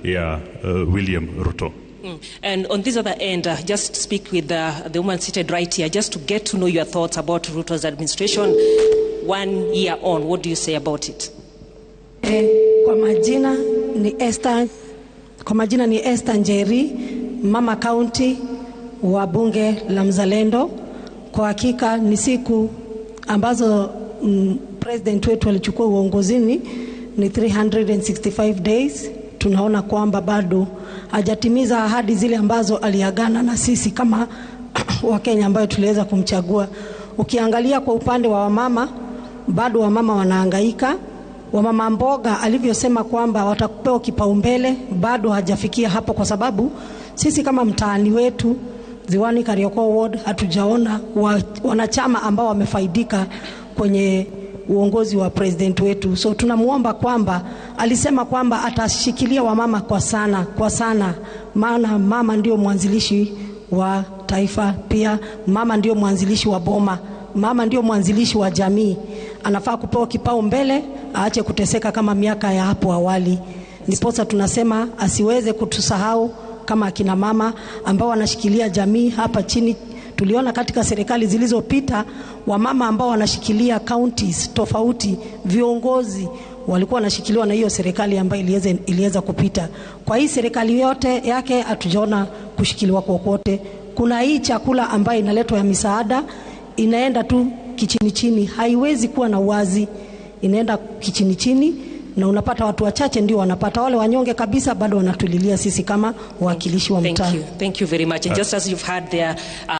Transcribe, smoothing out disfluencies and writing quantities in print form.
ya William Ruto. And on this other end, just speak with the woman seated right here, just to get to know your thoughts about Ruto's administration. One year on, what do you say about it? Kwa majina ni Esther Njeri, mama county wa bunge la Mzalendo. Kwa hakika ni siku ambazo president wetu alichukua uongozini ni 365 days. Tunaona kwamba bado hajatimiza ahadi zile ambazo aliagana na sisi kama Wakenya ambayo tuliweza kumchagua. Ukiangalia kwa upande wa wamama, bado wamama wanahangaika. Wamama mboga alivyosema kwamba watapewa kipaumbele, bado hajafikia hapo, kwa sababu sisi kama mtaani wetu Ziwani Kariokor Ward hatujaona wanachama ambao wamefaidika kwenye uongozi wa president wetu. So tunamuomba kwamba alisema kwamba atashikilia wamama kwa sana, kwa sana, maana mama ndio mwanzilishi wa taifa, pia mama ndio mwanzilishi wa boma, mama ndio mwanzilishi wa jamii. Anafaa kupewa kipaumbele, aache kuteseka kama miaka ya hapo awali. Ndiposa tunasema asiweze kutusahau kama akina mama ambao wanashikilia jamii hapa chini. Tuliona katika serikali zilizopita wamama ambao wanashikilia counties tofauti, viongozi walikuwa wanashikiliwa na hiyo serikali ambayo iliweza kupita. Kwa hii serikali yote yake hatujaona kushikiliwa kokote. Kuna hii chakula ambayo inaletwa ya misaada inaenda tu kichini chini, haiwezi kuwa na uwazi, inaenda kichini chini na unapata watu wachache ndio wanapata, wale wanyonge kabisa bado wanatulilia sisi kama wawakilishi wa Thank mtaa. you. Thank you very much. And just as you've heard there,